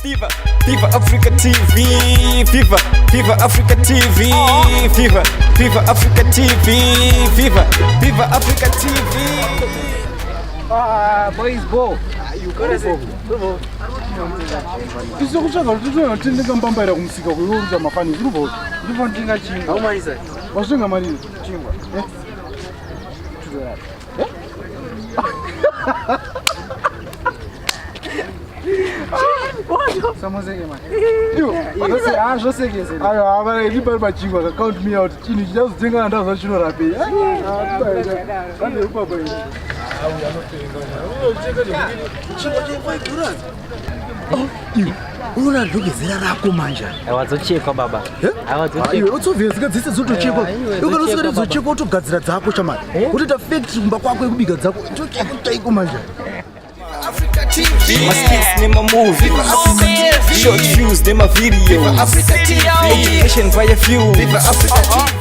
Viva, Viva Africa TV, Viva, Viva Africa TV, Viva, Viva Africa TV, Viva, Viva Africa TV. Ah, boys bo. Isu kutsvaga kuti tinotenga mbambaira kumusika kuiurudza mafani uri bho. Ndinotenga chingwa. Haumarisa. Wasvinga marii? Chingwa. Eh? Aiwa, count me out. Chinhu chichazotenga ndaza chinorapei. Unoona dhoge zera rako manje. Awadzochekwa baba. Iwe utsovhezika dzese dzotochekwa. Iwe kana usingadi dzochekwa utogadzira dzako shamari. Utoita factory kumba kwako yekubika dzako. Tochekwa chaiko manje. Africa TV. My skits nema movies. Africa TV. Short views nema videos. Africa TV. Education via views. Africa TV.